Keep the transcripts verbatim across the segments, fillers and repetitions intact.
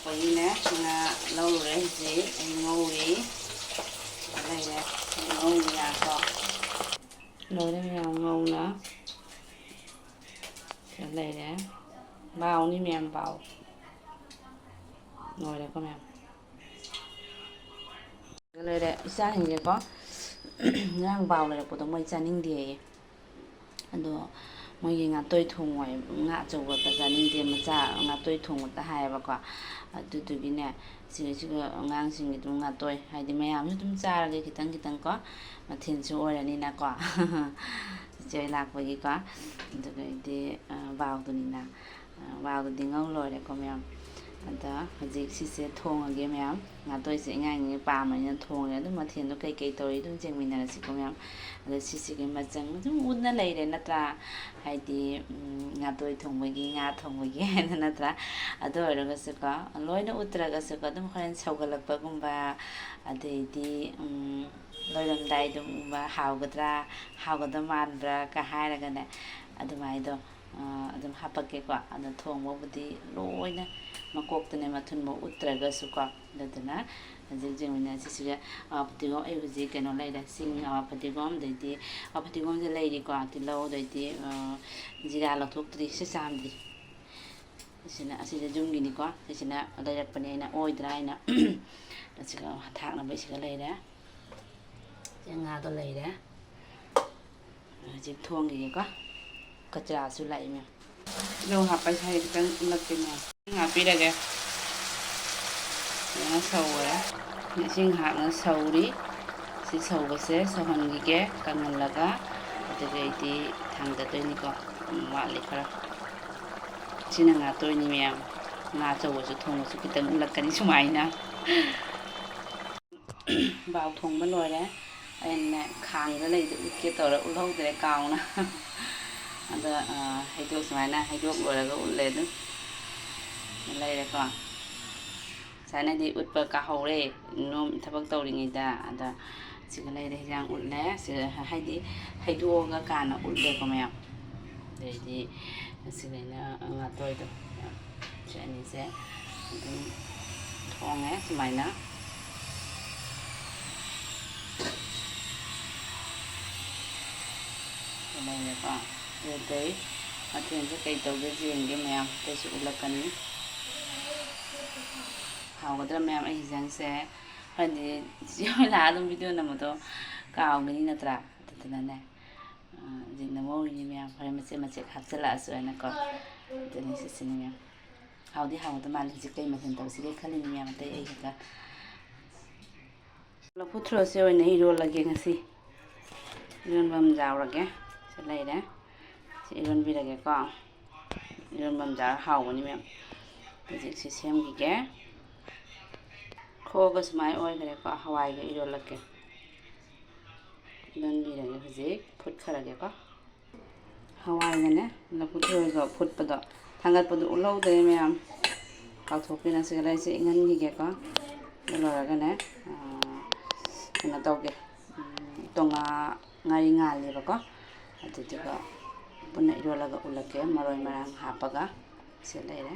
ꯑꯩꯈꯣꯏꯒꯤꯅꯦ ꯉꯥ ꯂꯧꯔꯨꯔꯦ, ꯍꯧꯖꯤꯛ ꯑꯩ ꯉꯧꯔꯤ꯫ ꯁꯤꯗ ꯂꯩꯔꯦ, ꯑꯩ ꯉꯧꯔꯤ ꯉꯥꯗꯣ꯫ ꯂꯣꯏꯔꯦ ꯃꯌꯥꯝ ꯉꯧꯅ꯫ ꯁꯤꯗ ꯂꯩꯔꯦ꯫ ꯕꯥꯎꯅꯤ ꯃꯌꯥꯝ, ꯕꯥꯎ꯫ ꯂꯣꯏꯔꯦꯀꯣ ꯃꯌꯥꯝ꯫ ꯂꯣꯏꯔꯦ ꯏꯆꯥꯁꯤꯡꯁꯦꯀꯣ꯫ ꯉꯔꯥꯡ ꯕꯥꯎ ꯂꯩꯔꯛꯄꯗꯣ ꯃꯣꯏ ꯆꯥꯅꯤꯡꯗꯦꯌꯦ꯫ ꯑꯗꯣ ꯃꯣꯏꯒꯤ ꯉꯥꯇꯣꯏ ꯊꯣꯡꯉꯣꯏ, ꯉꯥ ꯑꯆꯧꯕꯇ ꯆꯥꯅꯤꯡꯗꯦ, ꯃꯆꯥ ꯉꯥꯇꯣꯏ ꯊꯣꯡꯕꯇ ꯍꯥꯏꯌꯦꯕꯀꯣ꯫ ꯑꯗꯨꯗꯨꯒꯤꯅꯦ, ꯁꯤꯒ, ꯁꯤꯒ ꯑꯉꯥꯡꯁꯤꯡꯒꯤ ꯑꯗꯨꯝ ꯉꯥꯇꯣꯏ, ꯍꯥꯏꯗꯤ ꯃꯌꯥꯝꯁꯨ ꯑꯗꯨꯝ ꯆꯥꯔꯒꯦ ꯈꯤꯇꯪ ꯈꯤꯇꯪꯀꯣ, ꯃꯊꯦꯜꯁꯨ ꯑꯣꯏꯔꯅꯤꯅꯀꯣ꯫ ꯏꯆꯦ ꯍꯣꯏ ꯂꯥꯛꯄꯒꯤꯀꯣ꯫ ꯑꯗꯨꯒ ꯑꯩꯗꯤ, ꯑ, ꯕꯥꯎꯗꯨꯅꯤꯅ꯫ ꯑ, ꯕꯥꯎꯗꯨꯗꯤ ꯉꯧ ꯂꯣꯏꯔꯦꯀꯣ ꯃꯌꯥꯝ꯫ ꯑꯗ ꯍꯧꯖꯤꯛ ꯁꯤꯁꯦ ꯊꯣꯡꯉꯒꯦ ꯃꯌꯥꯝ꯫ ꯉꯥꯇꯣꯏꯁꯦ ꯑꯉꯥꯡꯁꯤꯡꯅ ꯄꯥꯝꯕꯅꯤꯅ ꯊꯣꯡꯉꯦ꯫ ꯑꯗꯨꯝ ꯃꯊꯦꯜꯗꯣ ꯀꯩꯀꯩ ꯇꯧꯔꯤ ꯑꯗꯨꯝ ꯌꯦꯡꯃꯤꯟꯅꯔꯁꯤꯀꯣ ꯃꯌꯥꯝ꯫ ꯑꯗ ꯁꯤꯁꯤꯒꯤ ꯃꯆꯪ ꯑꯗꯨꯝ ꯎꯠꯅ ꯂꯩꯔꯦ ꯅꯠꯇ꯭ꯔꯥ? ꯍꯥꯏꯗꯤ, ꯎꯝ, ꯉꯥꯇꯣꯏ ꯊꯣꯡꯕꯒꯤ, ꯉꯥ ꯊꯣꯡꯕꯒꯤ ꯍꯥꯏꯅ ꯅꯠꯇ꯭ꯔꯥ? ꯑꯗꯨ ꯑꯣꯏꯔꯒꯁꯨꯀꯣ, ꯂꯣꯏꯅ ꯎꯠꯇ꯭ꯔꯒꯁꯨꯀꯣ, ꯑꯗꯨꯝ ꯍꯣꯔꯦꯟ ꯁꯧꯒꯠꯂꯛꯄꯒꯨꯝꯕ, ꯑꯗꯩꯗꯤ, ꯎꯝ, ꯂꯣꯏꯔꯝꯗꯥꯏꯗꯒꯨꯝꯕ ꯍꯥꯎꯒꯗ꯭ꯔꯥ, ꯍꯥꯎꯒꯗꯕ ꯃꯥꯟꯕ꯭ꯔꯥ ꯀ ꯍꯥꯏꯔꯒꯅꯦ, ꯑꯗꯨꯃꯥꯏꯗꯣ, ꯑ, ꯑꯗꯨꯝ ꯍꯥꯄꯛꯀꯦꯀꯣ꯫ ꯑꯗꯣ ꯊꯣꯡꯕꯕꯨꯗꯤ ꯂꯣꯏꯅ ꯃꯀꯣꯛꯇꯅꯦ ꯃꯊꯨꯟꯕꯧ ꯎꯠꯇ꯭ꯔꯒꯁꯨꯀꯣ꯫ ꯑꯗꯨꯗꯨꯅ ꯍꯧꯖꯤꯛ ꯌꯦꯡꯃꯤꯟꯅꯁꯤ꯫ ꯁꯤꯒ, ꯑ, ꯐꯗꯤꯒꯣꯝ, ꯑꯩ ꯍꯧꯖꯤꯛ ꯀꯩꯅꯣ ꯂꯩꯔꯦ, ꯆꯤꯡ, ꯑ, ꯐꯗꯤꯒꯣꯝ, ꯑꯗꯩꯗꯤ, ꯑ, ꯐꯗꯤꯒꯣꯝꯁꯦ ꯂꯩꯔꯤꯀꯣ, ꯇꯤꯜꯍꯧ, ꯑꯗꯩꯗꯤ, ꯑ, ꯖꯤꯔꯥ ꯂꯧꯊꯣꯛꯇ꯭ꯔꯤ, ꯁꯤ ꯆꯥꯝꯗ꯭ꯔꯤ꯫ ꯁꯤꯁꯤꯅ, ꯑꯁꯤꯁꯦ ꯌꯨꯝꯒꯤꯅꯤꯀꯣ, ꯁꯤꯁꯤꯅ ꯂꯩꯔꯛꯄꯅꯦ ꯑꯩꯅ, ꯑꯣꯏꯗ꯭ꯔꯥ ꯍꯥꯏꯅ꯫ ꯑꯁꯤꯒ ꯊꯥꯛꯅꯕ ꯁꯤꯒ ꯂꯩꯔꯦ꯫ ꯁꯤ ꯉꯥꯗꯣ ꯂꯩꯔꯦ꯫ ꯍꯧꯖꯤꯛ ꯊꯣꯡꯈꯤꯒꯦꯀꯣ꯫ ꯀꯆꯥꯁꯨ ꯂꯥꯛꯏ ꯃꯌꯥꯝ꯫ ꯇꯤꯜꯍꯧ ꯍꯥꯞꯄ ꯁꯥꯏ ꯈꯤꯇꯪ ꯎꯠꯂꯛꯀꯦ ꯃꯌꯥꯝ꯫ ꯏꯁꯤꯡ ꯍꯥꯞꯄꯤꯔꯒꯦ꯫ ꯐꯖꯅ ꯁꯧꯔꯦ꯫ ꯏꯁꯤꯡ ꯍꯥꯞꯅ ꯁꯧꯔꯤ꯫ ꯁꯤ ꯁꯧꯕꯁꯦ ꯁꯧꯍꯟꯈꯤꯒꯦ ꯀꯪꯍꯜꯂꯒ꯫ ꯑꯗꯨꯒ ꯑꯩꯗꯤ ꯊꯥꯡꯗꯗꯣꯏꯅꯤꯀꯣ꯫ ꯎꯝ, ꯋꯥꯠꯂꯤ ꯈꯔ꯫ ꯁꯤꯅ ꯉꯥꯇꯣꯏꯅꯤ ꯃꯌꯥꯝ꯫ ꯉꯥ ꯑꯆꯧꯕꯁꯨ ꯊꯣꯡꯕꯁꯨ ꯈꯤꯇꯪ ꯎꯠꯂꯛꯀꯅꯤ ꯁꯨꯃꯥꯏꯅ꯫ ꯕꯥꯎ ꯊꯣꯡꯕ ꯂꯣꯏꯔꯦ꯫ ꯑꯩꯅꯅꯦ ꯈꯥꯡꯗ ꯂꯩꯗ ꯎꯠꯀꯦ ꯇꯧꯔ ꯎꯠꯍꯧꯗ꯭ꯔꯦ ꯀꯥꯎꯅ꯫ ꯑꯗ, ꯑ, ꯍꯩꯗꯣꯛ-, ꯁꯨꯃꯥꯏꯅ ꯍꯩꯗꯣꯛ ꯂꯣꯏꯔꯒ ꯎꯠꯂꯦ ꯑꯗꯨꯝ꯫ ꯂꯩꯔꯦꯀꯣ꯫ ꯁꯨꯃꯥꯏꯅꯗꯤ ꯎꯠꯄ ꯀꯥꯍꯧꯔꯦ, ꯅꯣꯝ ꯊꯕꯛ ꯇꯧꯔꯤꯉꯩꯗ꯫ ꯑꯗ ꯁꯤꯒ ꯂꯩꯔꯦ, ꯍꯤꯟꯖꯥꯡ ꯎꯠꯂꯦ꯫ ꯁꯤꯒ ꯍꯥꯏꯗꯤ ꯍꯩꯗꯣꯛꯑꯒ ꯀꯥꯟꯅ ꯎꯠꯂꯦꯀꯣ ꯃꯌꯥꯝ꯫ ꯑꯗꯩꯗꯤ ꯁꯤꯒꯩꯅ ꯉꯥꯇꯣꯏꯗꯣ꯫ ꯁꯤ ꯑꯅꯤꯁꯦ ꯑꯗꯨꯝ ꯊꯣꯡꯉꯦ ꯁꯨꯃꯥꯏꯅ꯫ ꯂꯩꯔꯦꯀꯣ꯫ ꯑꯗꯨꯗꯩ ꯃꯊꯦꯜꯁꯦ ꯀꯩ ꯇꯧꯒꯦ ꯌꯦꯡꯒꯦ ꯃꯌꯥꯝ, ꯑꯇꯩꯁꯨ ꯎꯠꯂꯛꯀꯅꯤ꯫ ꯍꯥꯎꯒꯗ꯭ꯔꯥ ꯃꯌꯥꯝ? ꯑꯩ ꯍꯤꯟꯖꯥꯡꯁꯦ ꯍꯥꯏꯗꯤ ꯆꯤꯆꯦ ꯍꯣꯏ ꯂꯥꯛꯑ ꯑꯗꯨꯝ ꯚꯤꯗꯤꯑꯣ ꯅꯝꯕꯗꯣ ꯀꯥꯎꯒꯅꯤ ꯅꯠꯇ꯭ꯔꯥ? ꯑꯗꯨꯗꯨꯅꯅꯦ, ꯑ, ꯍꯧꯖꯤꯛ ꯅꯝꯍꯧꯔꯤꯅꯤ ꯃꯌꯥꯝ, ꯍꯣꯔꯦꯟ ꯃꯆꯦꯠ ꯃꯆꯦꯠ ꯍꯥꯞꯆꯤꯜꯂꯛꯑꯁꯨ ꯍꯥꯏꯅꯀꯣ꯫ ꯑꯗꯨꯅꯤ ꯁꯤꯁꯤꯅꯤ ꯃꯌꯥꯝ꯫ ꯍꯥꯎꯗꯤ ꯍꯥꯎꯒꯗꯧ ꯃꯥꯜꯂꯦ꯫ ꯍꯧꯖꯤꯛ ꯀꯩ ꯃꯊꯦꯜ ꯇꯧꯁꯤꯒꯦ ꯈꯜꯂꯤꯅꯤ ꯃꯌꯥꯝ, ꯑꯇꯩ ꯑꯩ ꯈꯛꯇ꯫ ꯂꯐꯨ ꯊ꯭ꯔꯣꯁꯦ ꯑꯣꯏꯅ ꯏꯔꯣꯜꯂꯒꯦ ꯉꯁꯤ꯫ ꯏꯔꯣꯟꯕ ꯑꯃ ꯌꯥꯎꯔꯒꯦ꯫ ꯁꯤ ꯂꯩꯔꯦ꯫ ꯁꯤ ꯏꯔꯣꯟꯕꯤꯔꯒꯦꯀꯣ꯫ ꯏꯔꯣꯟꯕ ꯑꯃ ꯌꯥꯎꯔ ꯍꯥꯎꯕꯅꯤ ꯃꯌꯥꯝ꯫ ꯍꯧꯖꯤꯛ ꯁꯤ ꯁꯦꯝꯈꯤꯒꯦ꯫ ꯈꯣꯛꯑꯒ ꯁꯨꯃꯥꯏꯅ ꯑꯣꯏꯈ꯭ꯔꯦꯀꯣ꯫ ꯍꯋꯥꯏꯒ ꯏꯔꯣꯜꯂꯛꯀꯦ꯫ ꯏꯔꯣꯟꯕꯤꯔꯒꯦ ꯍꯧꯖꯤꯛ꯫ ꯐꯨꯠꯈ꯭ꯔꯒꯦꯀꯣ꯫ ꯍꯋꯥꯏꯒꯅꯦ ꯂꯐꯨ ꯊꯔꯣꯒ ꯐꯨꯠꯄꯗꯣ, ꯊꯥꯡꯒꯠꯄꯗꯣ ꯎꯠꯍꯧꯗ꯭ꯔꯦ ꯃꯌꯥꯝ, ꯀꯥꯎꯊꯣꯛꯄꯤꯅ꯫ ꯁꯤꯒ ꯂꯩꯁꯦ ꯏꯪꯍꯟꯈꯤꯒꯦꯀꯣ꯫ ꯑꯗꯨ ꯂꯣꯏꯔꯒꯅꯦ, ꯑꯥ, ꯀꯩꯅꯣ ꯇꯧꯒꯦ, ꯎꯝ, ꯇꯣꯉꯥ ꯉꯥꯔꯤ ꯉꯥꯜꯂꯦꯕꯀꯣ, ꯑꯗꯨꯗꯨꯒ ꯄꯨꯟꯅ ꯏꯔꯣꯜꯂꯒ ꯎꯠꯂꯛꯀꯦ, ꯃꯔꯣꯏ ꯃꯔꯥꯡ ꯍꯥꯞꯄꯒ꯫ ꯁꯤ ꯂꯩꯔꯦ꯫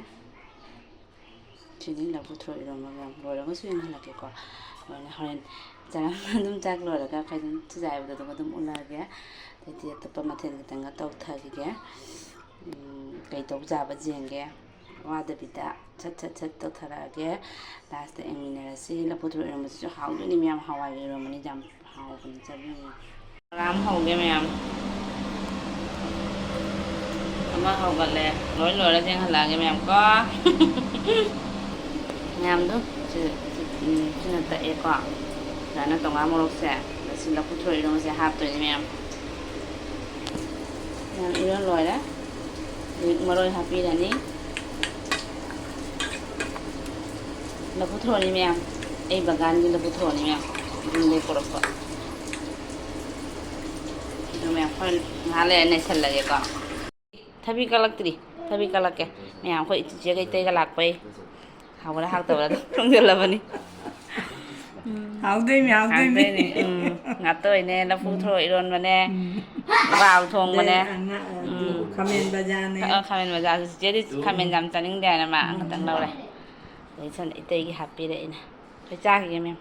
ꯁꯤꯅꯤ ꯂꯐꯨ ꯊꯔꯣ ꯏꯔꯣꯟꯕ ꯃꯌꯥꯝ꯫ ꯂꯣꯏꯔꯒꯁꯨ ꯌꯦꯡꯍꯜꯂꯛꯀꯦꯀꯣ꯫ ꯂꯣꯏꯅ ꯍꯣꯔꯦꯟ ꯆꯔꯝ ꯑꯗꯨꯝ ꯆꯥꯛ ꯂꯣꯏꯔꯒ ꯑꯩꯈꯣꯏ ꯑꯗꯨꯝ ꯆꯤꯖꯥꯏꯕꯗ ꯑꯗꯨꯝ, ꯑꯗꯨꯝ ꯎꯠꯂꯛꯑꯒꯦ꯫ ꯑꯗꯩꯗꯤ ꯑꯇꯣꯞꯄ ꯃꯊꯦꯜ ꯈꯤꯇꯪꯒ ꯇꯧꯊꯈꯤꯒꯦ꯫ ꯎꯝ, ꯀꯩ ꯇꯧ ꯆꯥꯕ ꯌꯦꯡꯒꯦ꯫ ꯋꯥꯗꯕꯤꯗ ꯁꯠ ꯁꯠ ꯁꯠ ꯇꯧꯊꯔꯛꯑꯒꯦ꯫ ꯂꯥꯁꯇ ꯌꯦꯡꯃꯤꯟꯅꯔꯁꯤ꯫ ꯂꯐꯨ ꯊꯔꯣ ꯏꯔꯣꯟꯕꯁꯤꯁꯨ ꯍꯥꯎꯗꯣꯏꯅꯤ ꯃꯌꯥꯝ꯫ ꯍꯋꯥꯏꯒ ꯏꯔꯣꯟꯕꯅꯤ ꯌꯥꯝ ꯍꯥꯎꯕꯅꯤ, ꯆꯥꯕꯤꯌꯨ꯫ ꯄ꯭ꯔꯣꯒ꯭ꯔꯥꯝ ꯍꯧꯒꯦ ꯃꯌꯥꯝ꯫ ꯑꯃ ꯍꯧꯒꯠꯂꯦ꯫ ꯂꯣꯏ ꯂꯣꯏꯔ ꯌꯦꯡꯍꯜꯂꯛꯑꯒꯦ ꯃꯌꯥꯝ ꯀꯣ꯫ ꯃꯌꯥꯝꯗꯣ ꯁꯤ, ꯁꯤ, ꯎꯝ, ꯁꯤꯅ ꯇꯛꯑꯦꯀꯣ꯫ ꯁꯨꯃꯥꯏꯅ ꯇꯣꯉꯥꯟ ꯃꯣꯔꯣꯛꯁꯦ, ꯑꯗ ꯁꯤ ꯂꯐꯨ ꯊꯔꯣ ꯏꯔꯣꯟꯕꯁꯦ ꯍꯥꯞꯇꯣꯏꯅꯦ ꯃꯌꯥꯝ꯫ ꯃꯌꯥꯝ ꯏꯔꯣꯟ ꯂꯣꯏꯔꯦ꯫ ꯍꯧꯖꯤꯛ ꯃꯔꯣꯏ ꯍꯥꯞꯄꯤꯔꯅꯤ꯫ ꯂꯐꯨ ꯊꯔꯣꯅꯤ ꯃꯌꯥꯝ, ꯑꯩ ꯕꯒꯥꯟꯒꯤ ꯂꯐꯨ ꯊꯔꯣꯅꯤ ꯃꯌꯥꯝ, ꯌꯨꯝꯗꯩ ꯄꯨꯔꯛꯄ꯫ ꯑꯗꯨ ꯃꯌꯥꯝ ꯍꯣꯔꯦꯟ ꯉꯥꯏꯍꯥꯛ ꯂꯩꯔ ꯅꯩꯁꯜꯂꯒꯦꯀꯣ꯫ ꯊꯕꯤ ꯀꯛꯂꯛꯇ꯭ꯔꯤ, ꯊꯕꯤ ꯀꯛꯂꯛꯀꯦ꯫ ꯃꯌꯥꯝ ꯑꯩꯈꯣꯏ ꯏꯆꯦ ꯀꯩꯇꯩꯒ ꯂꯥꯛꯄꯩ ꯍꯥꯎꯕ꯭ꯔꯥ ꯍꯥꯎꯇꯕ꯭ꯔꯥ ꯑꯗꯨꯝ ꯊꯣꯡꯖꯜꯂꯕꯅꯤ꯫ ꯎꯝ꯫ ꯍꯥꯎꯗꯣꯏꯅꯤ, ꯍꯥꯎꯗꯣꯏꯅꯤ꯫ ꯎꯝ, ꯉꯥꯇꯣꯏꯅꯦ, ꯂꯐꯨ ꯎꯝ꯫ ꯊꯔꯣ ꯏꯔꯣꯟꯕꯅꯦ, ꯎꯝ꯫ ꯗꯥꯜ ꯊꯣꯡꯕꯅꯦ꯫ ꯑꯗꯩ, ꯑ, ꯉꯥ, ꯑ, ꯎꯝ꯫ ꯈꯥꯃꯦꯟ ꯕꯖꯥꯔꯅꯦ꯫ ꯑ, ꯈꯥꯃꯦꯟ ꯕꯖꯥꯔꯁꯨ ꯆꯤꯆꯦꯗꯤ ꯎꯝ꯫ ꯈꯥꯃꯦꯟ ꯌꯥꯝ ꯆꯥꯅꯤꯡꯗꯦ ꯍꯥꯏꯅ ꯃꯥ ꯎꯝ꯫ ꯑꯃꯈꯛꯇꯪ ꯂꯧꯔꯦ꯫ ꯏꯆꯟ ꯏꯇꯩꯒꯤ ꯍꯥꯞꯄꯤꯔꯦ ꯑꯩꯅ꯫ ꯑꯩ ꯆꯥꯈꯤꯒꯦ, ꯃꯦꯝ꯫